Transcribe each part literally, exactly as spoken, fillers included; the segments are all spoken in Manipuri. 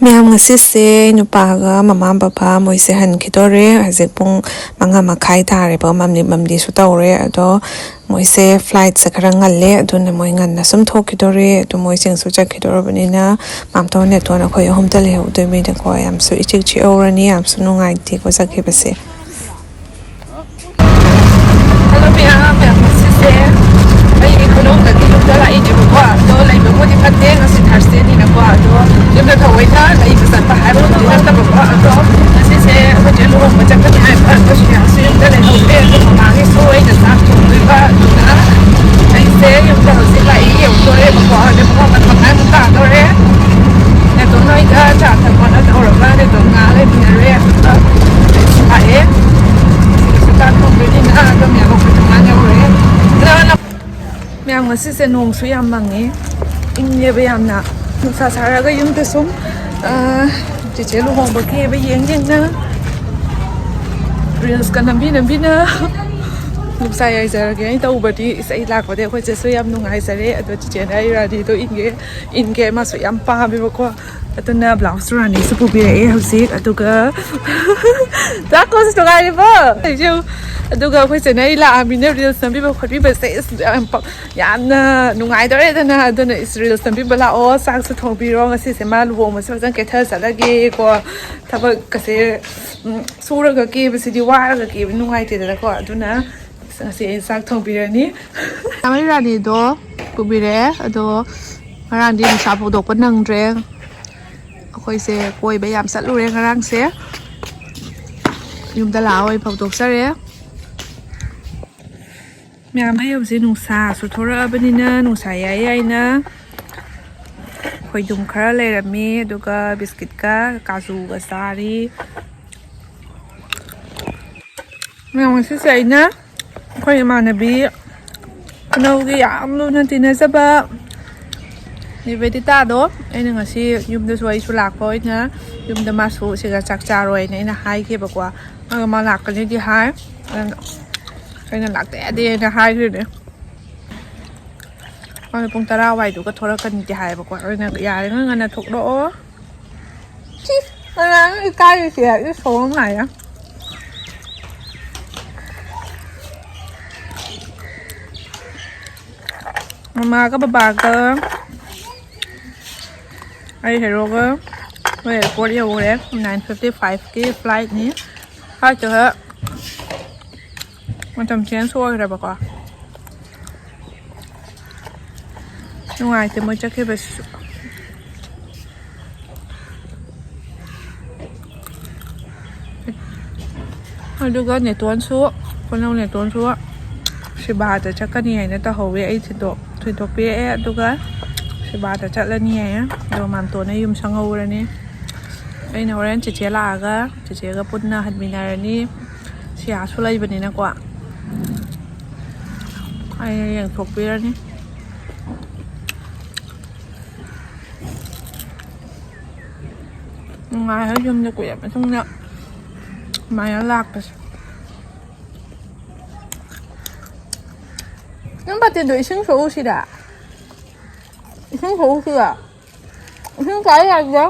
ꯃꯌꯥꯝ, ꯉꯁꯤꯁꯦ ꯅꯨꯄꯥꯒ ꯃꯃꯥ ꯕꯕꯥ ꯃꯣꯏꯁꯦ ꯍꯟꯈꯤꯗꯣꯔꯦ꯫ ꯍꯧꯖꯤꯛ ꯄꯨꯡ ꯃꯉꯥ ꯃꯈꯥꯏ ꯇꯥꯔꯦꯕ, ꯃꯝꯂꯤ ꯃꯝꯂꯤꯁꯨ ꯇꯧꯔꯦ꯫ ꯑꯗꯣ ꯃꯣꯏꯁꯦ ꯐ꯭ꯂꯥꯏꯠꯁꯦ ꯈꯔ ꯉꯜꯂꯦ, ꯑꯗꯨꯅ ꯃꯣꯏ ꯉꯟꯅ ꯁꯨꯝ ꯊꯣꯛꯈꯤꯗꯣꯔꯦ꯫ ꯑꯗꯣ ꯃꯣꯏꯁꯤꯡꯁꯨ ꯆꯠꯈꯤꯗꯣꯔꯕꯅꯤꯅ ꯃꯥꯝꯇꯣꯟ ꯅꯦꯇꯣꯟ ꯑꯩꯈꯣꯏ ꯑꯍꯨꯝꯇ ꯂꯩꯍꯧꯗꯣꯏꯅꯤꯅꯀꯣ, ꯌꯥꯝꯁꯨ ꯏꯆꯤꯛ ꯆꯤꯛꯍꯧꯔꯅꯤ, ꯌꯥꯝꯁꯨ ꯅꯨꯡꯉꯥꯏꯇꯦꯀꯣ ꯆꯠꯈꯤꯕꯁꯦ꯫ ꯍꯜꯂꯣ ꯃꯌꯥꯝ, ꯃꯌꯥꯝ, ꯉꯁꯤꯁꯦ ꯑꯩ ꯈꯨꯅꯧꯗꯒꯤ ꯌꯨꯝꯗ ꯂꯥꯛꯏꯅꯦꯕꯀꯣ꯫ ꯑꯗꯣ ꯂꯩꯕꯕꯨꯗꯤ ꯐꯠꯇꯦ, ꯉꯁꯤ ꯊꯥꯔꯁꯗꯦꯅꯤꯅꯀꯣ꯫ ꯑꯗꯣ ꯌꯨꯝꯗ ꯊꯑꯣꯏꯅ ꯂꯩꯕ ꯆꯠꯄ ꯍꯥꯏꯕꯕꯨꯗꯤ ꯅꯠꯇꯕꯀꯣ꯫ ꯑꯗꯣ ꯉꯁꯤꯁꯦ ꯑꯩꯈꯣꯏ ꯆꯦ ꯂꯨꯍꯣꯡꯕ ꯆꯠꯀꯅꯤ ꯍꯥꯏꯕ, ꯑꯗꯣ ꯁꯤꯌꯥꯁꯨ ꯌꯨꯝꯗ ꯂꯩꯍꯧꯗꯦ꯫ ꯑꯗꯣ ꯃꯃꯥꯒꯤꯁꯨ ꯑꯩꯅ ꯆꯥꯛ ꯊꯣꯡꯗꯣꯏꯕ꯫ ꯑꯗꯨꯅ ꯑꯩꯁꯦ ꯌꯨꯝꯗ ꯍꯧꯖꯤꯛ ꯂꯥꯛꯏ, ꯌꯧꯗꯣꯔꯦꯕꯀꯣ꯫ ꯑꯗꯩ ꯄꯨꯡ ꯃꯥꯄꯟ ꯃꯈꯥꯏꯃꯨꯛ ꯇꯥꯗꯣꯔꯦ꯫ ꯅꯦꯇꯣꯟ ꯍꯣꯏꯒ ꯆꯥ ꯊꯛꯄ ꯅꯠꯇꯧꯔꯒ ꯅꯦꯇꯣꯟ ꯉꯥꯏꯍꯥꯛ ꯂꯩꯃꯤꯟꯅꯔꯦ꯫ ꯑꯗꯨꯒ ꯑꯩꯁꯨ ꯂꯥꯛꯑꯦ꯫ ꯁꯤꯗꯁꯨ ꯆꯥꯛ ꯊꯣꯡꯗꯣꯏꯅꯤꯅ ꯑꯗꯨꯝ ꯌꯥꯍꯧꯕ ꯑꯗꯨꯃꯥꯏꯅ ꯌꯧꯔꯦ꯫ ꯑꯗꯣ ꯃꯌꯥꯝ, ꯉꯁꯤꯁꯦ ꯅꯣꯡꯁꯨ ꯌꯥꯝ ꯃꯪꯉꯦ, ꯏꯪꯉꯦꯕ ꯌꯥꯝꯅ꯫ ꯅꯨꯡꯁꯥ ꯁꯥꯔꯒ ꯌꯨꯝꯗ ꯁꯨꯝ, ꯑ, ꯆꯦꯆꯦ ꯂꯨꯍꯣꯡꯕꯒꯤ ꯑꯣꯏꯕ ꯌꯦꯡ ꯌꯦꯡꯅ, ꯔꯤꯜꯁꯀ ꯅꯝꯕꯤ ꯅꯝꯕꯤꯅ ꯅꯨꯡꯁꯥ ꯌꯥꯏꯖꯔꯒꯦ ꯑꯩ ꯇꯧꯕꯗꯤ꯫ ꯏꯁ, ꯑꯩ ꯂꯥꯛꯄꯗꯤ ꯑꯩꯈꯣꯏ ꯆꯦꯁꯨ ꯌꯥꯝ ꯅꯨꯡꯉꯥꯏꯖꯔꯦ꯫ ꯑꯗꯣ ꯆꯦꯆꯦꯅ ꯑꯩ ꯔꯥꯅꯤꯗꯣ ꯏꯟꯒꯦ, ꯏꯟꯒꯦ ꯃꯥꯁꯨ ꯌꯥꯝ ꯄꯥꯝꯃꯦꯕꯀꯣ꯫ ꯑꯗꯨꯅ ꯕ꯭ꯂꯥꯎꯁ ꯔꯥꯅꯤꯁꯨ ꯄꯨꯕꯤꯔꯛꯑꯦ ꯍꯧꯖꯤꯛ꯫ ꯑꯗꯨꯒ ꯆꯥꯛ ꯀꯣꯟꯁꯨ ꯅꯨꯡꯉꯥꯏꯔꯤꯕꯣ? ꯑꯩꯁꯨ, ꯑꯗꯨꯒ ꯑꯩꯈꯣꯏ ꯆꯦꯅ ꯑꯩ ꯂꯥꯛꯑꯃꯤꯅ ꯔꯤꯜꯁ ꯅꯝꯕꯤꯕ ꯈꯣꯠꯄꯤꯕꯁꯦ ꯏꯁ ꯌꯥꯝ ꯄ-, ꯌꯥꯝꯅ ꯅꯨꯡꯉꯥꯏꯗꯧꯔꯦꯗꯅ꯫ ꯑꯗꯨꯅ ꯏꯁ ꯔꯤꯜꯁ ꯅꯝꯕꯤꯕ ꯂꯥꯛꯑꯣ, ꯆꯥꯛꯁꯨ ꯊꯣꯡꯕꯤꯔꯣ꯫ ꯉꯁꯤꯁꯦ ꯃꯥ ꯂꯨꯍꯣꯡꯕꯁꯦ ꯐꯖꯅ ꯀꯦꯊꯖꯔꯒꯦꯀꯣ꯫ ꯊꯕꯛꯀꯁꯦ, ꯎꯝ, ꯁꯨꯔꯒ ꯀꯦꯕꯁꯤꯗꯤ ꯋꯥꯔꯒ ꯀꯦꯕ ꯅꯨꯡꯉꯥꯏꯇꯦꯗꯅꯀꯣ꯫ ꯑꯗꯨꯅ ꯉꯁꯤ ꯑꯩ ꯆꯥꯛ ꯊꯣꯡꯕꯤꯔꯅꯤ꯫ ꯃꯩ ꯔꯥꯅꯤꯗꯣ ꯄꯨꯕꯤꯔꯛꯑꯦ, ꯑꯗꯣ ꯉꯔꯥꯡꯗꯤ ꯅꯨꯡꯁꯥ ꯐꯧꯗꯣꯛꯄ ꯅꯪꯗ꯭ꯔꯦ꯫ ꯑꯩꯈꯣꯏꯁꯦ ꯀꯣꯏꯕ ꯌꯥꯝ ꯆꯠꯂꯨꯔꯦ ꯉꯔꯥꯡꯁꯦ꯫ ꯌꯨꯝꯗ ꯂꯥꯛꯑ ꯑꯣꯏ ꯐꯧꯗꯣꯛꯆꯔꯦ꯫ ꯃꯌꯥꯝ, ꯑꯩ ꯍꯧꯖꯤꯛ ꯅꯨꯡꯁꯥꯁꯨ ꯊꯣꯔꯛꯑꯕꯅꯤꯅ ꯅꯨꯡꯁꯥ ꯌꯥꯏ ꯌꯥꯏꯅ ꯈꯣꯏꯗꯨꯝ ꯈꯔ ꯂꯩꯔꯝꯃꯤ, ꯑꯗꯨꯒ ꯕꯤꯁꯀꯤꯠꯀ ꯀꯥꯖꯨꯒ ꯆꯥꯔꯤ꯫ ꯃꯌꯥꯝ, ꯉꯁꯤꯁꯦ ꯑꯩꯅ ꯑꯩꯈꯣꯏ ꯏꯃꯥꯟꯅꯕꯤ ꯈꯨꯅꯧꯒꯤ ꯌꯥꯝ ꯂꯨꯅ ꯇꯤꯟꯅꯖꯕ ꯅꯤꯕꯦꯗꯤꯇꯥꯗꯣ ꯑꯩꯅ ꯉꯁꯤ ꯌꯨꯝꯗꯁꯨ ꯑꯩꯁꯨ ꯂꯥꯛꯄ ꯑꯣꯏꯅ ꯌꯨꯝꯗ ꯃꯥꯁꯨ ꯁꯤꯗ ꯆꯥꯛ ꯆꯥꯔꯣꯏꯅ ꯑꯩꯅ ꯍꯥꯏꯈꯤꯕꯀꯣ꯫ ꯑꯗꯣ ꯃꯥ ꯂꯥꯛꯀꯅꯤꯗꯤ ꯍꯥꯏ, ꯑꯗꯨꯅ ꯑꯩꯅ ꯂꯥꯛꯇ ꯌꯥꯗꯦꯅ ꯍꯥꯏꯈ꯭ꯔꯤꯅꯦ꯫ ꯃꯥꯅ ꯄꯨꯡ ꯇꯔꯥ ꯋꯥꯏꯗꯨꯒ ꯊꯣꯔꯛꯀꯅꯤꯗꯤ ꯍꯥꯏꯌꯦꯕꯀꯣ꯫ ꯑꯗꯨꯅ ꯌꯥꯔꯤꯉꯩ ꯉꯟꯅ ꯊꯣꯛꯂꯛꯑꯣ꯫ ꯁꯤ ꯀꯅꯥꯅꯣ ꯏꯀꯥꯏꯔꯤꯁꯦ? ꯏꯁ, ꯁꯣꯔ ꯃꯥꯏꯔ꯫ ꯃꯃꯥꯒ ꯕꯕꯥꯒ ꯑꯩ ꯍꯦꯔꯣꯒ ꯃꯣꯏ ꯑꯦꯌꯥꯔꯄꯣꯔꯠ ꯌꯧꯔꯦ꯫ Nine fifty five ꯀꯤ ꯐ꯭ꯂꯥꯏꯠꯅꯤ꯫ ꯐ꯭ꯂꯥꯏꯠꯇꯨꯒ ꯃꯇꯝ ꯆꯦꯟꯖ ꯑꯣꯏꯈ꯭ꯔꯕꯀꯣ꯫ ꯅꯨꯡꯉꯥꯏꯇꯦ ꯃꯣꯏ ꯆꯠꯈꯤꯕꯁꯤꯁꯨ꯫ ꯑꯗꯨꯒ ꯅꯦꯇꯣꯟꯁꯨ, ꯀꯣꯅꯧ ꯅꯦꯇꯣꯟꯁꯨ ꯁꯤꯕꯥꯗ ꯆꯠꯀꯅꯤ ꯍꯥꯏꯅ ꯇꯧꯍꯧꯋꯦ꯫ ꯑꯩ ꯊꯤꯟꯗꯣꯛ-, ꯊꯤꯟꯗꯣꯛꯄꯤꯔꯛꯑꯦ꯫ ꯑꯗꯨꯒ ꯁꯤꯕꯥꯗ ꯆꯠꯂꯅꯤ ꯍꯥꯏꯌꯦ꯫ ꯑꯗꯨꯒ ꯃꯥꯝꯇꯣꯟꯅ ꯌꯨꯝ ꯁꯪꯍꯧꯔꯅꯤ꯫ ꯑꯩꯅ ꯍꯣꯔꯦꯟ ꯆꯦꯆꯦ ꯂꯥꯛꯑꯒ ꯆꯦꯆꯦꯒ ꯄꯨꯟꯅ ꯍꯟꯃꯤꯟꯅꯔꯅꯤ꯫ ꯁꯤꯌꯥꯁꯨ ꯂꯩꯕꯅꯤꯅꯀꯣ꯫ ꯑꯩꯅ ꯌꯦꯡꯊꯣꯛꯄꯤꯔꯅꯤ꯫ ꯅꯨꯡꯉꯥꯏꯔꯦ ꯌꯨꯝꯗ ꯀꯨꯏꯔꯕ ꯃꯇꯨꯡꯗ ꯑꯗꯨꯃꯥꯏꯅ ꯂꯥꯛꯄꯁꯦ꯫ ꯅꯪ ꯕꯥꯇꯤꯟꯗꯣ ꯏꯁꯤꯡ ꯁꯣꯛꯎꯁꯤꯔ? ꯏꯁꯤꯡ ꯁꯣꯛꯎꯁꯤꯔ? ꯏꯁꯤꯡ ꯆꯥꯏ ꯌꯥꯗꯦ꯫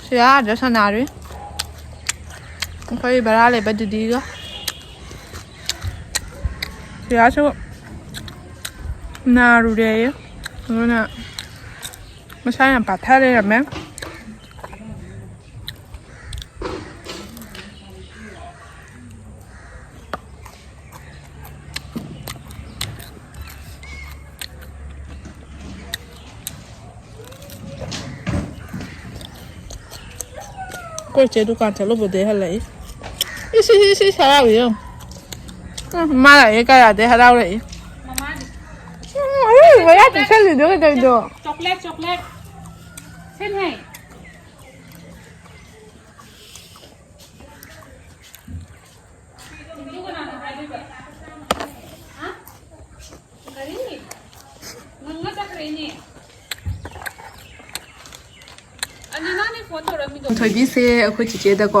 ꯁꯤꯌꯥ ꯑꯥꯗ ꯁꯥꯟꯅꯔꯤ꯫ ꯑꯩꯈꯣꯏ ꯚꯔꯥ ꯂꯩꯕ ꯗꯤꯗꯤꯒ꯫ ꯁꯤꯌꯥꯁꯨ ꯅꯥꯔꯨꯔꯦꯌꯦ꯫ ꯑꯗꯨꯅ ꯃꯁꯥ ꯌꯥꯝ ꯄꯥꯊ ꯂꯩꯔꯝꯃꯦ꯫ ꯑꯩꯈꯣꯏ ꯆꯦ ꯗꯨꯀꯥꯟ ꯆꯠꯂꯨꯕꯗꯩ ꯍꯜꯂꯛꯏ꯫ ꯏꯁ, ꯏꯁ, ꯏꯁ, ꯏꯁ, ꯍꯔꯥꯎꯏ ꯌꯦꯡꯉꯨ꯫ ꯎꯝ, ꯃꯥ ꯂꯥꯛꯑꯦ ꯀꯌꯥꯗꯩ ꯍꯔꯥꯎꯔꯛꯏ꯫ ꯎꯝ, ꯑꯔꯣꯏꯕ ꯃꯌꯥ ꯄꯤꯁꯜꯂꯤꯗꯣ ꯀꯩꯗꯧꯔꯤꯗꯣ? Chocolate, chocolate. ꯁꯦ ꯅꯦ꯫ ꯊꯣꯏꯕꯤꯁꯦ ꯑꯩꯈꯣꯏ ꯆꯤꯆꯦꯗꯀꯣ,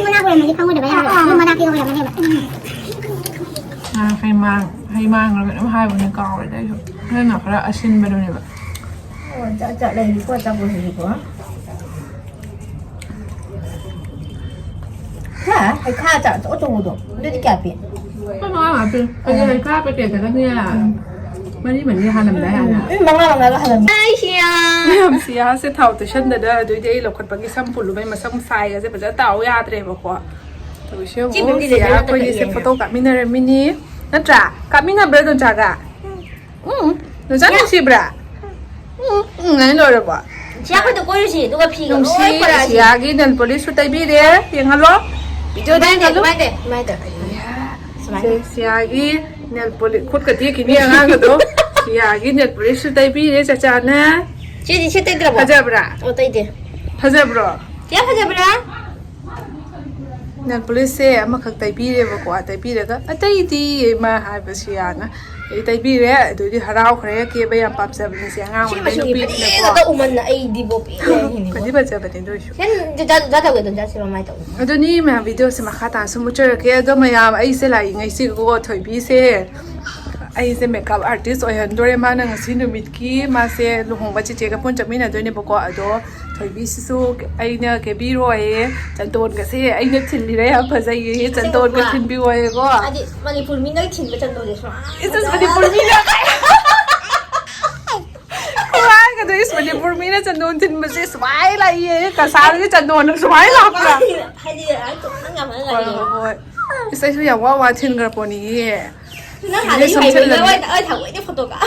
ꯌꯨꯝ ꯃꯅꯥꯛ ꯑꯣꯏꯔꯝꯃꯗꯤ ꯈꯪꯉꯣꯏꯗꯕ ꯌꯥꯔꯣꯏ꯫ ꯌꯨꯝ ꯃꯅꯥꯛꯀꯤ ꯑꯣꯏꯔꯝꯃꯅꯦꯕ꯫ ꯉꯔꯥꯡ ꯍꯩꯃꯥꯡ, ꯍꯩꯃꯥꯡꯂ ꯀꯩꯅꯣꯝ ꯍꯥꯏꯕꯅꯦ, ꯀꯥꯎꯔꯦꯗ ꯑꯩꯁꯨ꯫ ꯅꯪꯅ ꯈꯔ ꯑꯁꯤꯟꯕꯗꯨꯅꯦꯕ꯫ ꯑꯣ, ꯖꯥꯠ ꯖꯥꯠ ꯂꯩꯔꯤꯀꯣ ꯑꯆꯥꯄꯣꯠꯁꯤꯁꯨꯀꯣ꯫ ꯍꯥ? ꯍꯩꯈꯥ ꯑꯆꯥ-, ꯑꯆꯧ ꯑꯆꯧꯕꯗꯣ꯫ ꯑꯗꯨꯗꯤ ꯀꯌꯥ ꯄꯤ? ꯂꯨꯄꯥ ꯃꯉꯥ ꯃꯉꯥ ꯄꯤ꯫ ꯍꯧꯖꯤꯛ ꯍꯩꯈꯥ ꯄꯦꯀꯦꯠꯇꯒꯅꯦ꯫ ꯃꯔꯤ ꯃꯔꯤ ꯍꯥꯜꯂꯝꯗꯥꯏ ꯍꯥꯟꯅ꯫ ꯎꯝ, ꯃꯉꯥ ꯃꯉꯥꯒ ꯍꯥꯜꯂꯝꯃꯤ꯫ ꯃꯌꯥꯝ ꯁꯤꯌꯥꯁꯦ ꯊꯥꯎ ꯇꯩꯁꯟꯗꯗ, ꯑꯗꯨꯏꯗꯤ ꯑꯩ ꯂꯧꯈꯠꯄꯒꯤ ꯁꯝꯄꯨ ꯂꯨꯕꯩ ꯃꯁꯝ ꯁꯥꯏꯒꯁꯦ ꯐꯖꯅ ꯇꯥꯎ ꯌꯥꯗ꯭ꯔꯦꯕꯀꯣ꯫ ꯇꯧꯔꯤꯁꯦ ꯁꯤ ꯌꯦꯡꯉꯨ, ꯕꯤꯝꯗꯤ ꯁꯤꯌꯥ ꯂꯩꯖꯔꯝꯗ ꯑꯩꯈꯣꯏꯒꯤꯁꯦ ꯀꯛꯏꯅꯦ꯫ ꯐꯣꯇꯣ ꯀꯥꯞꯃꯤꯟꯅꯔꯝꯃꯤꯅꯤ꯫ ꯅꯠꯇ꯭ꯔꯥ? ꯀꯥꯞꯃꯤꯟꯅꯕ꯭ꯔꯥ, ꯗꯣꯟꯆꯥꯒ? ꯎꯝ, ꯗꯣꯟꯆꯥ ꯌꯥ꯫ ꯅꯨꯡꯁꯤꯕ꯭ꯔꯥ? ꯎꯝ, ꯎꯝ, ꯍꯥꯏꯅ ꯂꯣꯏꯔꯕꯣ? ꯁꯤꯌꯥ, ꯑꯩꯈꯣꯏꯗ ꯀꯣꯏꯔꯨꯁꯤ, ꯑꯗꯨꯒ ꯐꯤꯒ ꯅꯨꯡꯁꯤ, ꯂꯣꯏ ꯄꯨꯔꯛꯑꯁꯤ꯫ ꯁꯤꯌꯥꯒꯤ ꯅꯦꯜ ꯄꯣꯂꯤꯁꯁꯨ ꯇꯩꯕꯤꯔꯦ, ꯌꯦꯡꯍꯜꯂꯣ꯫ ꯚꯤꯗꯤꯑꯣꯗ ꯑꯗꯨꯃꯥꯏꯅ ꯇꯧ, ꯌꯦꯡꯍꯜꯂꯨ꯫ ꯑꯗꯨꯃꯥꯏꯅ ꯇꯧ, ꯑꯗꯨꯃꯥꯏꯅ ꯇꯧ꯫ ꯁꯨꯃꯥꯏꯅ꯫ ꯁꯦ, ꯁꯤꯌꯥꯒꯤ ꯅꯦꯜ ꯄꯣꯂꯤꯁ ꯈꯨꯠꯀ ꯇꯦꯛꯈꯤꯅꯤ ꯑꯉꯥꯡꯒꯗꯣ꯫ ꯁꯤꯌꯥꯒꯤ ꯅꯦꯜ ꯄꯣꯂꯤꯁꯁꯨ ꯇꯩꯕꯤꯔꯦ ꯆꯆꯥꯅ꯫ ꯆꯦꯗꯤ ꯁꯦꯠꯇꯣꯏꯗ꯭ꯔꯕꯣ? ꯐꯖꯕ꯭ꯔꯥ? ꯑꯣ, ꯇꯩꯗꯦ꯫ ꯐꯖꯕ꯭ꯔꯣ? ꯀꯌꯥ ꯐꯖꯕ꯭ꯔꯥ? ꯅꯦꯜ ꯄꯣꯂꯤꯁꯁꯦ ꯑꯃꯈꯛ ꯇꯩꯕꯤꯔꯦꯕꯀꯣ, ꯇꯩꯕꯤꯔꯒ ꯑꯇꯩꯗꯤ ꯃꯥ ꯍꯥꯏꯕ ꯁꯤꯌꯥꯅ ꯑꯩ ꯇꯩꯕꯤꯔꯦ꯫ ꯑꯗꯨꯗꯤ ꯍꯔꯥꯎꯈ꯭ꯔꯦ꯫ ꯀꯦꯕ ꯌꯥꯝ ꯄꯥꯝꯖꯕꯅꯦ ꯁꯤ ꯑꯉꯥꯡ ꯁꯤ ꯑꯣꯏꯔꯤꯉꯩ ꯃꯆꯨ ꯅꯨꯄꯤꯅꯤꯅꯀꯣ꯫ ꯄꯦꯜꯂꯒ ꯎꯃꯟꯅ ꯑꯩꯗꯤꯕꯣ ꯄꯦꯜꯂꯦ ꯍꯥꯏꯁꯤꯅꯤꯀꯣ꯫ ꯐꯗꯤ ꯐꯖꯕꯅꯦ ꯑꯗꯨ ꯑꯣꯏꯔꯁꯨ꯫ ꯁꯦꯟ ꯖꯥ-, ꯖꯥ-, ꯖꯥ ꯇꯧꯒꯦ ꯑꯗꯨꯝ ꯖꯥꯠꯁꯦ ꯃꯃꯥꯏ ꯇꯧ꯫ ꯑꯗꯨꯅꯤ ꯃꯌꯥꯝ ꯚꯤꯗꯤꯑꯣꯁꯦ ꯃꯈꯥ ꯇꯥꯅꯁꯨ ꯃꯨꯠꯆꯔꯛꯀꯦ꯫ ꯑꯗꯣ ꯃꯌꯥꯝ ꯑꯩꯁꯦ ꯂꯥꯛꯏꯉꯩꯁꯤꯒꯀꯣ ꯊꯣꯏꯕꯤꯁꯦ ꯑꯩꯁꯦ ꯃꯦꯀꯞ ꯑꯥꯔꯇꯤꯁ ꯑꯣꯏꯍꯟꯗꯣꯔꯦ꯫ ꯃꯥꯅ ꯉꯁꯤ ꯅꯨꯃꯤꯠꯀꯤ ꯃꯥꯁꯦ ꯂꯨꯍꯣꯡꯕ ꯆꯤꯆꯦꯒ ꯄꯨꯟ ꯆꯠꯃꯤꯟꯅꯗꯣꯏꯅꯦꯕꯀꯣ꯫ ꯑꯗꯣ ꯊꯣꯏꯕꯤꯁꯤꯁꯨ ꯑꯩꯅ ꯀꯦꯕꯤꯔꯣꯏꯌꯦ, ꯆꯟꯗꯣꯟꯒꯁꯦ ꯑꯩꯅ ꯊꯤꯜꯂꯤꯔꯦ, ꯌꯥꯝ ꯐꯖꯩꯌꯦ, ꯆꯟꯗꯣꯟꯒ ꯑꯁꯦꯡꯕ꯫ ꯊꯤꯟꯕꯤꯌꯣꯌꯦꯀꯣ꯫ ꯍꯥꯏꯗꯤ ꯃꯅꯤꯄꯨꯔ ꯃꯤꯅ ꯊꯤꯟꯕ ꯆꯟꯗꯣꯟꯁꯦ ꯁꯨꯃꯥꯏꯅ ꯏꯁ, ꯏꯁ, ꯃꯅꯤꯄꯨꯔ ꯃꯤꯅ ꯍꯥꯏꯒꯗꯣꯏ, ꯏꯁ, ꯃꯅꯤꯄꯨꯔ ꯃꯤꯅ ꯆꯟꯗꯣꯟ ꯊꯤꯟꯕꯁꯦ ꯁꯨꯃꯥꯏꯅ ꯂꯥꯛꯏꯌꯦ, ꯀꯁꯥꯔꯒꯤ ꯆꯟꯗꯣꯟ ꯁꯨꯃꯥꯏꯅ ꯂꯥꯛꯄ꯭ꯔꯥ? ꯍꯥꯏꯗꯤ ꯑꯩ ꯇꯣꯛꯅꯤꯡ ꯌꯥꯝ ꯍꯣꯏ, ꯍꯣꯏ, ꯍꯣꯏ꯫ ꯏꯁ, ꯑꯩꯁꯨ ꯌꯥꯝ ꯋꯥ ꯋꯥ ꯊꯤꯟꯈ꯭ꯔ ꯄꯣꯠꯅꯤꯌꯦ꯫ ꯅꯪ ꯍꯥꯟꯅ ꯁꯨꯝ ꯌꯨꯝ ꯍꯩꯕꯅꯤꯅ ꯊꯤꯜꯂꯝꯃꯦ꯫ ꯑꯣꯏ-, ꯑꯣꯏ ꯊꯑꯣꯏꯅ ꯐꯣꯇꯣ ꯀꯥꯞ-,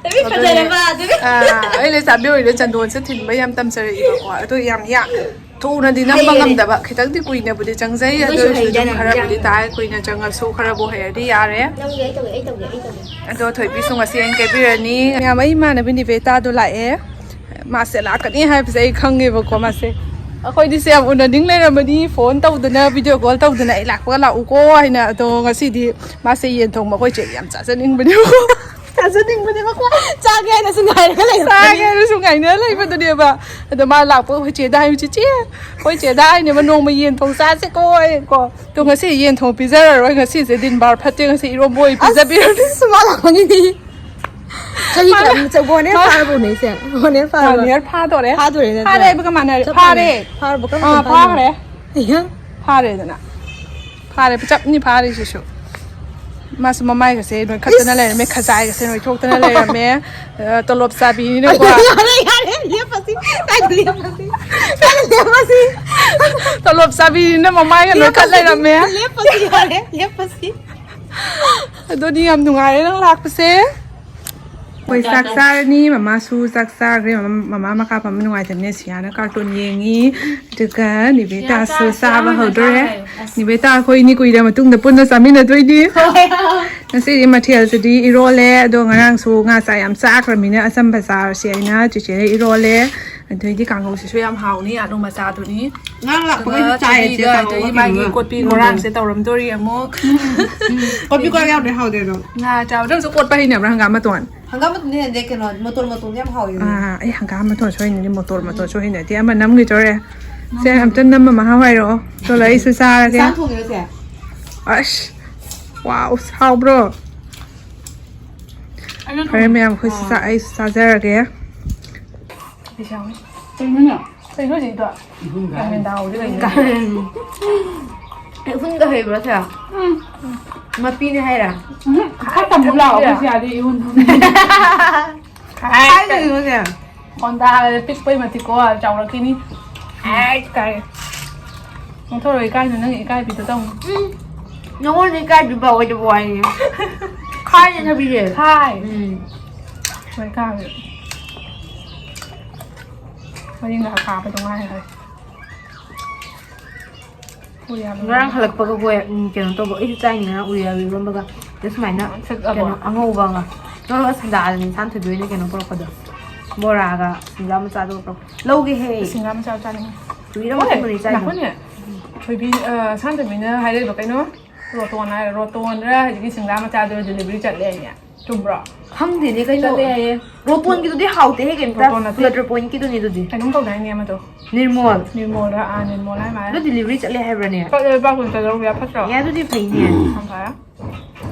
ꯂꯝꯕꯤ ꯑꯗꯨꯅꯦ꯫ ꯐꯖꯔꯕ ꯑꯗꯨꯒꯤ꯫ ꯑꯥ, ꯑꯩ ꯂꯩꯁꯥꯕꯤ ꯑꯣꯏꯔꯤꯉꯩ ꯆꯟꯗꯣꯟꯁꯦ ꯊꯤꯟꯕ ꯌꯥꯝ ꯇꯝꯖꯔꯛꯏꯕꯀꯣ꯫ ꯑꯗꯣ ꯌꯥꯝ ꯌꯥ-, ꯊꯨꯅꯗꯤ ꯅꯝꯕ ꯍꯩꯔꯦ꯫ ꯉꯝꯗꯕ, ꯈꯤꯇꯪꯗꯤ ꯀꯨꯏꯅꯕꯨꯗꯤ ꯆꯪꯖꯩ꯫ ꯑꯗꯨ ꯑꯗꯨ ꯑꯣꯏꯁꯨ ꯑꯣꯏꯔꯁꯨ ꯑꯗꯨꯝ ꯍꯩꯗꯅ ꯈꯔꯕꯨꯗꯤ ꯏꯟꯖꯥꯡ꯫ ꯇꯥꯏ, ꯀꯨꯏꯅ ꯆꯪꯉꯁꯨ ꯈꯔꯕꯨ ꯍꯩꯔꯗꯤ ꯌꯥꯔꯦ꯫ ꯅꯪꯒꯤ ꯑꯩ ꯇꯧꯒꯦ, ꯑꯩ ꯇꯧꯒꯦ, ꯑꯩ ꯇꯧꯒꯦ꯫ ꯑꯗꯣ ꯊꯣꯏꯕꯤꯁꯨ ꯉꯁꯤ ꯑꯩꯅ ꯀꯦꯕꯤꯔꯅꯤ꯫ ꯃꯌꯥꯝ, ꯑꯩ ꯏꯃꯥꯟꯅꯕꯤ ꯅꯤꯕꯦꯇꯥꯗꯣ ꯂꯥꯛꯑꯦ꯫ ꯃꯥꯁꯦ ꯂꯥꯛꯀꯅꯤ ꯍꯥꯏꯕꯁꯦ ꯑꯩ ꯈꯪꯉꯦꯕꯀꯣ꯫ ꯃꯥꯁꯦ ꯑꯩꯈꯣꯏꯗꯤ ꯁꯦ ꯌꯥꯝ ꯎꯅꯅꯤꯡ ꯂꯩꯔꯝꯕꯅꯤ, ꯐꯣꯟ ꯇꯧꯗꯅ, ꯚꯤꯗꯤꯑꯣ ꯀꯣꯜ ꯇꯧꯗꯅ, "ꯑꯩ ꯂꯥꯛꯄꯒ ꯂꯥꯛꯎꯀꯣ" ꯍꯥꯏꯅ꯫ ꯑꯗꯣ ꯉꯁꯤꯗꯤ ꯃꯥꯁꯦ ꯌꯦꯟ ꯊꯣꯡꯕ ꯑꯩꯈꯣꯏ ꯆꯦ ꯌꯥꯝ ꯆꯥꯖꯅꯤꯡꯕꯅꯦꯕꯀꯣ꯫ ꯆꯥꯖꯅꯤꯡꯕꯅꯦꯕꯀꯣ꯫ ꯆꯥꯒꯦ ꯍꯥꯏꯅꯁꯨ ꯉꯥꯏꯔꯒ ꯂꯩꯕꯅꯤ꯫ ꯆꯥꯒꯦ ꯍꯥꯏꯅꯁꯨ ꯉꯥꯏꯅ ꯂꯩꯕꯗꯨꯅꯦꯕ꯫ ꯑꯗꯣ ꯃꯥ ꯂꯥꯛꯄ ꯑꯩꯈꯣꯏ ꯆꯦꯗ ꯍꯥꯏꯕ, "ꯆꯦꯆꯦ", ꯑꯩꯈꯣꯏ ꯆꯦꯗ ꯍꯥꯏꯅꯦꯕ, "ꯅꯣꯡꯃ ꯌꯦꯟ ꯊꯣꯡ ꯆꯥꯁꯦꯀꯣ" ꯍꯥꯏꯀꯣ꯫ ꯑꯗꯣ ꯉꯁꯤ ꯌꯦꯟ ꯊꯣꯡ ꯄꯤꯖꯔꯔꯣꯏ, ꯉꯁꯤꯁꯦ ꯗꯤꯟꯕꯥꯔ ꯐꯠꯇꯦ, ꯉꯁꯤ ꯏꯔꯣꯝꯕ ꯑꯣꯏꯅ ꯄꯤꯖꯕꯤꯔꯅꯤ꯫ ꯑꯁ, ꯃꯥ ꯂꯥꯛꯄꯒꯤꯗꯤ꯫ ꯆꯍꯤ ꯃꯥꯅ ꯀꯌꯥꯃꯨꯛ ꯆꯪ-, one year ꯃꯥ-, ꯐꯥꯔꯕꯣꯅꯦ ꯏꯆꯦ? One year ꯐꯥꯔꯕꯣ? One year ꯐꯥꯗꯣꯔꯦ꯫ ꯐꯥꯗꯣꯔꯦ ꯅꯠꯇ꯭ꯔꯥ? ꯐꯥꯔꯦ ꯍꯥꯏꯕꯒ ꯃꯥꯟꯅꯔꯦ꯫ ꯆꯞ ꯐꯥꯔꯦ꯫ ꯃꯥꯟꯅꯩ꯫ ꯐꯥꯔꯕꯣ? ꯀꯔꯝ ꯑꯥ, ꯀꯥꯟꯗ ꯐꯥꯔꯕꯣ? ꯐꯥꯈ꯭ꯔꯦ꯫ ꯑꯌꯥ꯫ ꯐꯥꯔꯦꯗꯅ꯫ ꯐꯥꯔꯦ, ꯆꯞꯅꯤ ꯐꯥꯔꯤꯁꯤꯁꯨ꯫ ꯃꯥꯁꯨ ꯃꯃꯥꯏꯒꯁꯦ ꯅꯣꯏꯈꯠꯇꯅ ꯏꯁ! ꯂꯩꯔꯝꯃꯦ, ꯈꯖꯥꯏꯒꯁꯦ ꯅꯣꯏꯊꯣꯛꯇꯅ ꯂꯩꯔꯝꯃꯦ꯫ ꯑ, ꯇꯣꯂꯣꯞ ꯆꯥꯕꯤꯅꯤꯅꯀꯣ꯫ ꯌꯥꯔꯦ, ꯌꯥꯔꯦ, ꯂꯦꯞꯄꯁꯤ꯫ ꯀꯥꯏꯗ ꯂꯦꯞꯄꯁꯤ? ꯀꯥꯏꯗ ꯂꯦꯞꯄꯁꯤ? ꯇꯣꯂꯣꯞ ꯆꯥꯕꯤꯅꯤꯅ ꯃꯃꯥꯏꯒ ꯅꯣꯏꯈꯠ ꯂꯦꯞꯄꯁꯤ꯫ ꯂꯩꯔꯝꯃꯦ꯫ ꯂꯦꯞꯄꯁꯤ, ꯌꯥꯔꯦ, ꯂꯦꯞꯄꯁꯤ꯫ ꯑꯗꯨꯗꯤ ꯌꯥꯝ ꯅꯨꯡꯉꯥꯏꯔꯦ ꯅꯪ ꯂꯥꯛꯄꯁꯦ꯫ ꯑꯩꯈꯣꯏ ꯆꯥꯛ ꯆꯥꯔꯅꯤ, ꯃꯃꯥꯁꯨ ꯆꯥꯛ ꯆꯥꯈ꯭ꯔꯦ꯫ ꯃꯃꯥ, ꯃꯃꯥ ꯃꯀꯥ ꯐꯝꯕ ꯅꯨꯡꯉꯥꯏꯇꯕꯅꯦ, ꯁꯤꯌꯥꯅ ꯀꯥꯔꯇꯨꯟ ꯌꯦꯡꯉꯤ꯫ ꯑꯗꯨꯒ ꯅꯤꯕꯦꯇꯥꯁꯨ ꯆꯥꯕ ꯍꯧꯗꯣꯔꯦ꯫ ꯅꯤꯕꯦꯇꯥ, ꯑꯩꯈꯣꯏ ꯏꯅꯤ ꯀꯨꯏꯔ ꯃꯇꯨꯡꯗ ꯄꯨꯟꯅ ꯆꯥꯃꯤꯟꯅꯗꯣꯏꯅꯤ꯫ ꯉꯁꯤꯗꯤ ꯃꯊꯦꯜꯁꯤꯗꯤ ꯏꯔꯣꯜꯂꯦ, ꯑꯗꯣ ꯉꯔꯥꯡꯁꯨ ꯉꯥ ꯆꯥꯛ ꯌꯥꯝ ꯆꯥꯈ꯭ꯔꯃꯤꯅ ꯑꯆꯝꯕ ꯆꯥꯔꯁꯤ ꯍꯥꯏꯅ ꯆꯦꯆꯦꯅ ꯏꯔꯣꯜꯂꯦ꯫ ꯑꯗꯩꯗꯤ ꯀꯥꯡꯍꯧꯁꯤꯁꯨ ꯌꯥꯝ ꯍꯥꯎꯅꯤ, ꯑꯂꯨ ꯃꯆꯥꯗꯨꯅꯤ꯫ ꯉꯔꯥꯡ ꯂꯥꯛꯄꯒꯩꯁꯨ ꯑꯗꯨꯒ ꯆꯥꯏꯌꯦ, ꯆꯦ, ꯊꯣꯏꯕꯤꯒ ꯀꯥꯡꯍꯧ ꯑꯗꯩ ꯃꯥꯒꯤ ꯀꯣꯠꯄꯤ ꯎꯝ꯫ ꯀꯣꯔꯥꯡꯁꯦ ꯇꯧꯔꯝꯗꯣꯔꯤ ꯑꯃꯨꯛ꯫ ꯎꯝ, ꯀꯣꯠꯄꯤ ꯀꯣꯔꯥꯡ ꯌꯥꯎꯗ꯭ꯔꯗꯤ ꯍꯥꯎꯗꯦ ꯑꯗꯣ꯫ ꯉꯥ ꯆꯥꯕꯗ ꯑꯃꯁꯨ ꯀꯣꯠꯄ ꯍꯩꯅꯕ꯭ꯔꯥ, ꯍꯪꯒꯥꯝ ꯃꯇꯣꯟ? ꯍꯪꯒꯥꯝ ꯃꯇꯣꯟꯗꯤ ꯍꯩꯅꯗꯦ, ꯀꯩꯅꯣ, ꯃꯇꯣꯟ ꯃꯇꯣꯟꯗꯤ ꯌꯥꯝ ꯍꯥꯎꯋꯦ꯫ ꯑꯥ, ꯑꯩ ꯍꯪꯒꯥꯝ ꯃꯇꯣꯟꯁꯨ ꯍꯩꯅꯗꯦ, ꯃꯇꯣꯟ ꯃꯇꯣꯟꯁꯨ ꯍꯩꯅꯗꯦ꯫ ꯑꯃ ꯅꯝꯈꯤꯗꯣꯔꯦ꯫ ꯁꯦ, ꯑꯝꯇ ꯅꯝꯃ ꯃꯍꯥꯎ ꯍꯥꯏꯔꯛꯑꯣ꯫ ꯆꯣꯂꯣ, ꯑꯩꯁꯨ ꯆꯥꯔꯒꯦ꯫ ꯏꯟꯁꯥꯡ ꯊꯣꯡꯉꯤꯔꯣ, ꯆꯦ? ꯑꯁ, ꯋꯥꯎ, ꯍꯥꯎꯕ꯭ꯔꯣ? ꯑꯩꯁꯨ ꯐꯔꯦ ꯊꯣꯡꯉꯦ꯫ ꯃꯌꯥꯝ, ꯑꯩꯈꯣꯏꯁꯨ ꯆꯥ-, ꯑꯥ꯫ ꯑꯩꯁꯨ ꯆꯥꯖꯔꯒꯦ꯫ ꯀꯩꯅꯣꯅꯦ? ꯀꯩꯅꯣ ꯍꯧꯖꯤꯛꯀꯤꯗꯣ? ꯏꯍꯨꯟꯒ ꯒ꯭ꯌꯥꯟ ꯃꯦꯟ ꯍꯩ꯫ ꯇꯥꯍꯧꯗꯦ ꯀꯩꯅꯣ꯫ ꯏꯍꯨꯟꯒ ꯍꯩꯕ꯭ꯔꯣ, ꯁꯦ? ꯎꯝ꯫ ꯃꯄꯤꯅꯦ ꯍꯥꯏꯔ? ꯎꯝ, ꯈꯔ ꯇꯝꯃꯨ ꯂꯥꯛꯑꯣ, ꯑꯩꯈꯣꯏ ꯆꯦ ꯑꯥꯗ ꯏꯍꯨꯟ ꯍꯨꯟ꯫ ꯍꯥꯏ, ꯀꯥꯏꯗꯩꯅꯣ, ꯆꯦ? ꯍꯣꯟꯗꯥ ꯄꯤꯛꯄꯩ ꯃꯇꯤꯛꯀꯣ, ꯆꯥꯎꯔꯛꯈꯤꯅꯤ꯫ ꯍꯥꯏ, ꯀꯥꯏ꯫ ꯉꯧꯊꯣꯛꯑꯔꯣꯏ, ꯏꯀꯥꯏꯅꯨ, ꯅꯪ ꯏꯀꯥꯏꯕꯤꯗꯣ ꯇꯧꯅꯨ꯫ ꯎꯝ꯫ ꯅꯉꯣꯟꯗ ꯏꯀꯥꯏꯕꯤꯕ ꯑꯣꯏꯗꯕ ꯋꯥꯅꯤ꯫ ꯈꯥꯏꯅꯦ ꯊꯕꯤꯁꯦ꯫ ꯈꯥꯏ꯫ ꯎꯝ꯫ ꯍꯣꯏ, ꯈꯥꯏ꯫ ꯃꯔꯤꯡꯒ ꯈꯥꯕꯗꯣ ꯉꯥꯏꯔꯦ꯫ ꯎ ꯌꯥꯜꯂꯨꯔꯦ꯫ ꯉꯔꯥꯡ ꯍꯜꯂꯛꯄꯒ ꯍꯣꯏ, ꯎꯝ, ꯀꯩꯅꯣ ꯇꯧꯕ, ꯑꯩꯁꯨ ꯆꯥꯏꯅꯤ ꯉꯔꯥꯡ ꯎ ꯌꯥꯜ ꯏꯔꯣꯟꯕꯒ꯫ ꯑꯗ ꯁꯨꯃꯥꯏꯅ ꯁꯤꯠꯂꯕꯣ? ꯀꯩꯅꯣ ꯑꯉꯧꯕ ꯑꯃ꯫ ꯅꯪ ꯁꯟꯗꯥꯗꯅꯤ ꯁꯥꯟꯊꯣꯏꯕꯤ ꯑꯣꯏꯅ ꯀꯩꯅꯣ ꯄꯨꯔꯛꯄꯗꯣ꯫ ꯕꯣꯔꯥꯒ ꯁꯤꯡꯖꯥ ꯃꯆꯥꯗꯣ ꯄꯨꯔꯛꯄ꯫ ꯂꯧꯒꯦꯍꯦ꯫ ꯁꯤꯡꯖꯥ ꯃꯆꯥ ꯆꯥꯅꯤꯡꯉꯤ꯫ ꯀꯨꯏꯔꯕ ꯍꯣꯏ, ꯃꯇꯨꯡꯗꯅꯤ ꯆꯥꯏꯗꯣ꯫ ꯉꯥꯏꯈꯣꯅꯦ꯫ ꯊꯣꯏꯕꯤ, ꯑ, ꯁꯥꯟꯊꯣꯏꯕꯤꯅ ꯍꯥꯏꯔꯛꯏꯕ ꯀꯩꯅꯣ? ꯔꯣꯇꯣꯟ ꯍꯥꯏꯔ, ꯔꯣꯇꯣꯟꯔ ꯍꯧꯖꯤꯛꯀꯤ ꯁꯤꯡꯖꯥ ꯃꯆꯥꯗꯣ delivery ꯆꯠꯂꯦ ꯍꯥꯏꯅꯦ꯫ ꯆꯨꯝꯕ꯭ꯔꯣ? ꯈꯪꯗꯦꯅꯦ, ꯀꯩꯅꯣ? ꯆꯠꯂꯦ ꯍꯥꯏꯌꯦ꯫ ꯔꯣꯇꯣꯟꯒꯤꯗꯨꯗꯤ ꯍꯥꯎꯇꯦꯍꯦ, ꯀꯩꯝꯇ꯫ ꯔꯣꯇꯣꯟ ꯅꯠꯇꯦ꯫ ꯐꯨꯂꯇꯔ ꯄꯣꯏꯟꯀꯤꯗꯨꯅꯤ ꯑꯗꯨꯗꯤ꯫ ꯀꯩꯅꯣꯝ ꯀꯧꯗꯥꯏꯅꯦ ꯑꯃꯗꯣ? ꯅꯤꯔꯃꯣꯜ꯫ ꯅꯤꯔꯃꯣꯜꯔ? ꯑꯥ, ꯅꯤꯔꯃꯣꯜ ꯍꯥꯏ ꯃꯥꯜꯂꯦ꯫ ꯑꯗꯨ delivery ꯆꯠꯂꯦ ꯍꯥꯏꯕ꯭ꯔꯅꯦ? ꯆꯠꯂꯦ, ꯂꯨꯄꯥ ꯀꯨꯟ ꯆꯠꯍꯧꯕ ꯌꯥ ꯐꯠꯇ꯭ꯔꯣ? ꯑꯦ, ꯑꯗꯨꯗꯤ ꯐꯩꯅꯦ꯫ ꯌꯥꯝ ꯐꯔꯦ꯫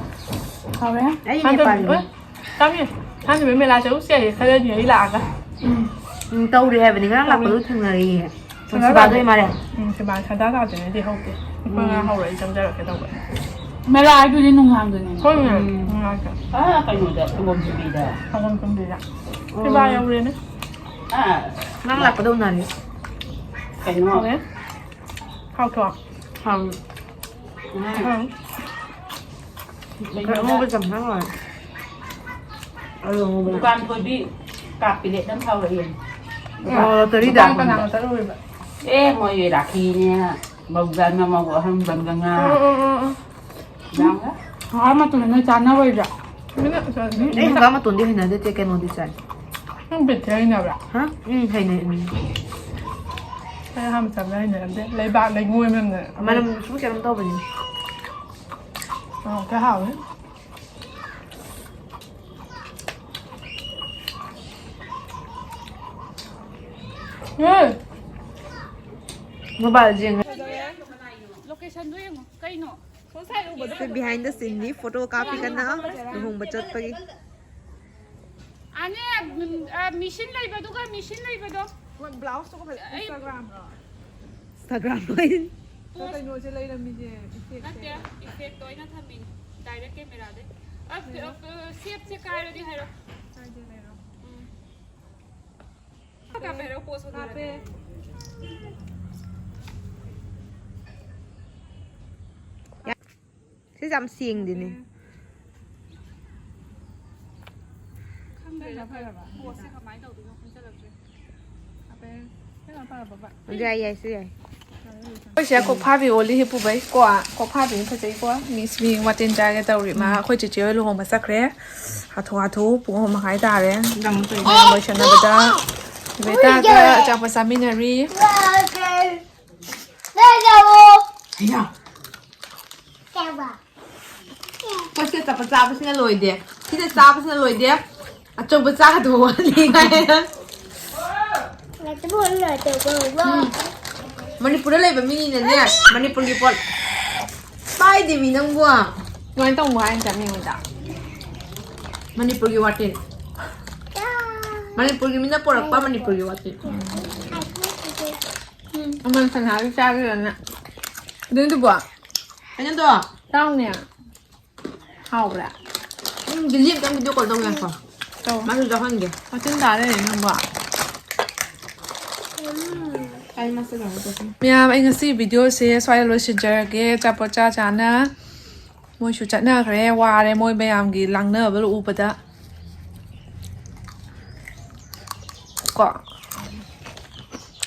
ꯍꯥꯎꯔꯦ? ꯑꯩ ꯁꯥꯟꯊꯣꯏꯕꯤ, ꯅꯦꯄꯥꯂꯤꯅꯦ꯫ ꯑꯣꯏ, ꯇꯥꯃꯤ, ꯁꯥꯟꯊꯣꯏꯕꯤ ꯃꯦꯂꯥ ꯆꯠꯂꯨꯁꯦ ꯍꯥꯏꯌꯦ, ꯈꯔꯅꯤ ꯑꯩ ꯂꯥꯛꯑꯒ꯫ ꯎꯝ꯫ ꯎꯝ, ꯇꯧꯔꯤ ꯍꯥꯏꯕꯅꯤ꯫ ꯉꯔꯥꯡ ꯇꯧꯔꯤ꯫ ꯂꯥꯛꯄꯗꯨ ꯊꯦꯡꯅꯔꯤꯌꯦ꯫ ꯁꯤꯕꯥꯗꯣ ꯏꯃꯥꯔꯦ꯫ ꯎꯝ, ꯁꯤꯕꯥ ꯁꯗꯥ ꯇꯥꯗ꯭ꯔꯤꯉꯩꯗꯤ ꯍꯧꯗꯦ꯫ ꯑꯩꯈꯣꯏ ꯉꯥ ꯎꯝ꯫ ꯍꯧꯔ ꯑꯩ ꯆꯪꯖꯔꯛꯀꯦ ꯇꯧꯕ꯫ ꯃꯦꯂꯥ ꯍꯥꯏꯗꯨꯗꯤ ꯅꯨꯡꯍꯥꯡꯗꯅꯦ꯫ ꯍꯣꯏꯅꯦ, ꯎꯝ꯫ ꯅꯨꯡꯉꯥꯏꯇꯦ꯫ ꯑꯥ, ꯀꯩꯅꯣꯗ, ꯁꯪꯒꯣꯝ ꯁꯤꯕꯤꯗ꯫ ꯁꯪꯒꯣꯝ ꯁꯤꯕꯤꯗ꯫ ꯎꯝ꯫ ꯁꯤꯕꯥ ꯌꯧꯔꯦꯅꯦ꯫ ꯑꯥ꯫ ꯉꯔꯥꯡ ꯂꯥꯛꯄꯗ ꯎꯅꯔꯦ꯫ ꯀꯩꯅꯣ? ꯍꯥꯎꯋꯦ? ꯍꯥꯎꯇ꯭ꯔꯣ? ꯍꯥꯎꯋꯦ꯫ ꯎꯝ꯫ ꯍꯥꯎꯋꯦ꯫ ꯀꯩꯅꯣꯗ꯫ ꯑꯉꯧꯕ ꯆꯝꯊꯣꯡ ꯍꯥꯎꯋꯦ꯫ ꯑꯂꯨ ꯉꯧꯕꯗꯣ꯫ ꯗꯨꯀꯥꯟ ꯊꯣꯏꯕꯤ ꯀꯥꯞ ꯄꯤꯂꯦꯠ ꯑꯃ ꯐꯥꯎꯔꯛꯑꯦ꯫ ꯑꯣ, ꯂꯣꯇꯔꯤꯗ? ꯗꯨꯀꯥꯟ ꯀꯅꯥꯒ ꯆꯠꯂꯨꯔꯤꯕ? ꯑꯦ, ꯃꯣꯏ ꯔꯥꯈꯤꯅꯦ꯫ ꯃꯧꯖꯥꯅ ꯃꯧ ꯑꯍꯟ ꯕꯟꯗꯅ ꯎꯝ, ꯎꯝ, ꯎꯝ, ꯎꯝ꯫ ꯌꯥꯝꯅ ꯍꯥ ꯃꯇꯨꯡꯗ ꯅꯣꯏ ꯆꯥꯅꯔꯣꯏꯗ꯭ꯔꯥ? ꯃꯤꯅ ꯆꯥꯅꯤꯡꯉꯤ꯫ ꯑꯩ ꯍꯪꯒꯥꯝ ꯃꯇꯣꯟꯗꯤ ꯍꯩꯅꯗꯦ, ꯀꯩꯅꯣꯗꯤ ꯆꯥꯏ꯫ ꯅꯪ ꯕꯦꯠꯇꯤ ꯍꯩꯅꯕ꯭ꯔꯥ? ꯍꯥ? ꯎꯝ, ꯍꯩꯅꯩ, ꯎꯝ꯫ ꯑꯩ ꯑꯍꯥꯟꯕ ꯆꯥꯕꯗ ꯍꯩꯅꯔꯝꯗꯦ꯫ ꯂꯩꯕꯥꯛ ꯂꯩꯉꯣꯏ ꯃꯅꯝꯅ꯫ ꯃꯅꯝ ꯁꯨꯝ ꯀꯩꯅꯣꯝ ꯇꯧꯕꯅꯤ꯫ ꯑꯣ, ꯀꯌꯥ ꯍꯥꯎꯋꯦ꯫ ꯎꯝ꯫ ꯃꯣꯕꯥꯏꯜ ꯌꯦꯡꯉꯦ꯫ ꯂꯣꯀꯦꯁꯟꯗꯣ ꯌꯦꯡꯉꯣ꯫ ꯀꯩꯅꯣ? ꯑꯩꯈꯣꯏ behind the scene ꯅꯤ, ꯐꯣꯇꯣ ꯀꯥꯞꯄꯤ ꯀꯟꯅ ꯂꯨꯍꯣꯡꯕ ꯆꯠꯄꯒꯤ꯫ ꯑꯅꯦ, ꯎꯝ, ꯑ, ꯃꯤꯁꯤꯟ ꯂꯩꯕꯗꯨꯒ ꯃꯤꯁꯤꯟ ꯂꯩꯕꯗꯣ꯫ ꯃꯣꯏ blouse ꯇꯨꯒ ꯐꯖ-, ꯑꯩ Instagram ꯔꯣ? Instagram ꯍꯣꯏ꯫ Post ꯀꯩꯅꯣꯁꯦ ꯂꯩꯔꯝꯃꯤꯁꯦ, effect ꯁꯦ꯫ ꯅꯠꯇꯦ, effect ꯇꯣ ꯑꯩꯅ ꯊꯝꯃꯤꯅꯤ, direct camera ꯗꯩ꯫ ꯑ, ꯀꯩꯅꯣ? ꯑ, shape ꯁꯦ ꯀꯥꯏꯔꯗꯤ ꯍꯥꯏꯔꯣ꯫ ꯀꯥꯏꯗꯦ, ꯂꯩꯔꯣ꯫ ꯎꯝ꯫ ꯀꯥꯞꯄꯦ ꯍꯥꯏꯔꯣ, post ꯀꯥꯞꯄꯦ꯫ ꯁꯤꯁꯦ ꯌꯥꯝ ꯁꯦꯡꯗꯦꯅꯦ꯫ ꯈꯪꯗ꯭ꯔꯦꯗ, ꯐꯔꯕ? Post ꯁꯦ ꯀꯃꯥꯏꯅ ꯇꯧꯗꯣꯏꯅꯣ ꯈꯪꯖꯜꯂꯛꯇ꯭ꯔꯦ꯫ ꯌꯥꯏ, ꯌꯥꯏ, ꯁꯤ ꯌꯥꯏ꯫ ꯑꯩꯈꯣꯏ ꯁꯤꯗ ꯀꯣꯛꯐꯥꯕꯤ ꯑꯣꯜꯂꯤ ꯍꯤꯞꯄꯨꯕꯩ ꯀꯣ, ꯀꯣꯛꯐꯥꯕꯤ ꯐꯖꯩꯀꯣ꯫ Miss ꯃꯤ ꯋꯥꯇꯤꯟ ꯆꯥꯒꯦ ꯇꯧꯔꯤ ꯃꯥ꯫ ꯑꯩꯈꯣꯏ ꯆꯦꯆꯦ ꯍꯣꯏ ꯂꯨꯍꯣꯡꯕ ꯆꯠꯈ꯭ꯔꯦ꯫ ꯍꯥꯊꯨ ꯍꯥꯊꯨ ꯄꯨꯡ ꯑꯍꯨꯝ ꯃꯈꯥꯏ ꯇꯥꯔꯦ꯫ ꯂꯣꯏꯁꯟꯅꯕꯗ ꯕꯦꯇꯥꯒ ꯑꯆꯥꯄꯣꯠ ꯆꯥꯃꯤꯟꯅꯔꯤ꯫ ꯍꯩꯌꯥ꯫ ꯆꯥꯕ꯫ ꯑꯩꯈꯣꯏ ꯁꯤꯗ ꯑꯆꯥꯄꯣꯠ ꯆꯥꯕꯁꯤꯅ ꯂꯣꯏꯗꯦ꯫ ꯁꯤꯗ ꯆꯥꯕꯁꯤꯅ ꯂꯣꯏꯗꯦ꯫ ꯑꯆꯧꯕ ꯆꯥꯒꯗꯕ ꯋꯥꯠꯂꯤ ꯀꯥꯏꯅ꯫ ꯂꯥꯛꯇꯕ ꯑꯣꯏꯔꯝꯂꯣꯏ, ꯑꯆꯧꯕ ꯑꯣꯏꯔꯝꯂꯣꯏ꯫ ꯎꯝ꯫ ꯃꯅꯤꯄꯨꯔꯗ ꯂꯩꯕ ꯃꯤꯅꯤꯅꯅꯦ, ꯃꯅꯤꯄꯨꯔꯒꯤ ꯄꯣꯠ ꯄꯥꯏꯗꯦꯃꯤ ꯅꯪꯕꯨ꯫ ꯀꯃꯥꯏꯅ ꯇꯧꯕ ꯍꯥꯏꯅ ꯆꯠꯅꯤꯡꯉꯤꯗ? ꯃꯅꯤꯄꯨꯔꯒꯤ ꯋꯥꯇꯤꯟ꯫ ꯃꯅꯤꯄꯨꯔꯒꯤ ꯃꯤꯅ ꯄꯨꯔꯛꯄ ꯃꯅꯤꯄꯨꯔꯒꯤ ꯋꯥꯇꯤꯟ꯫ ꯎꯝ꯫ ꯑꯃ ꯁꯅꯥꯁꯨ ꯆꯥꯈꯤꯗꯅ꯫ ꯑꯗꯨꯗꯨꯕꯣ? ꯀꯩꯅꯣꯗꯣ? ꯆꯥꯎꯅꯦ꯫ ꯍꯥꯎꯕ꯭ꯔꯥ? ꯎꯝ, ꯗꯤꯜꯂꯤ ꯑꯝꯇꯪ video call ꯇꯧꯒꯦ ꯉꯥꯏꯈꯣ꯫ ꯇꯧ꯫ ꯃꯥꯁꯨ ꯆꯥꯍꯟꯒꯦ꯫ ꯃꯆꯤꯟ ꯇꯥ ꯂꯩꯔꯦ ꯅꯪꯕꯣ꯫ ꯎꯝ꯫ ꯑꯩ ꯃꯥꯁꯨ ꯀꯩꯅꯣ ꯇꯧꯁꯤ꯫ ꯃꯌꯥꯝ, ꯑꯩ ꯉꯁꯤ video ꯁꯦ ꯁ꯭ꯋꯥꯏꯗ ꯂꯣꯏꯁꯤꯟꯖꯔꯒꯦ꯫ ꯑꯆꯥꯄꯣꯠ ꯆꯥ ꯆꯥꯅ ꯃꯣꯏꯁꯨ ꯆꯠꯅꯈ꯭ꯔꯦ꯫ ꯋꯥꯔꯦ ꯃꯣꯏ ꯃꯌꯥꯝꯒꯤ ꯂꯥꯡꯅꯕ ꯎꯕꯗ꯫ ꯀꯣ꯫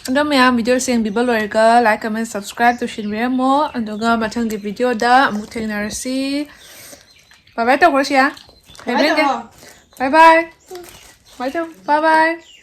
ꯑꯗꯣ ꯃꯌꯥꯝ videoꯁꯦ ꯌꯦꯡꯕꯤꯕ ꯂꯣꯏꯔꯒ like, comment, subscribe ꯇꯧꯁꯤꯟꯕꯤꯔꯝꯃꯣ, ꯑꯗꯨꯒ ꯃꯊꯪꯒꯤ videoꯗ ꯑꯃꯨꯛ ꯊꯦꯡꯅꯔꯁꯤ꯫ Bye bye ꯇꯧꯈ꯭ꯔꯣ ꯁꯤꯌꯥ꯫ Bye bye ꯇꯧꯔꯣ꯫ Bye bye. Bye ꯇꯧ꯫ Bye bye.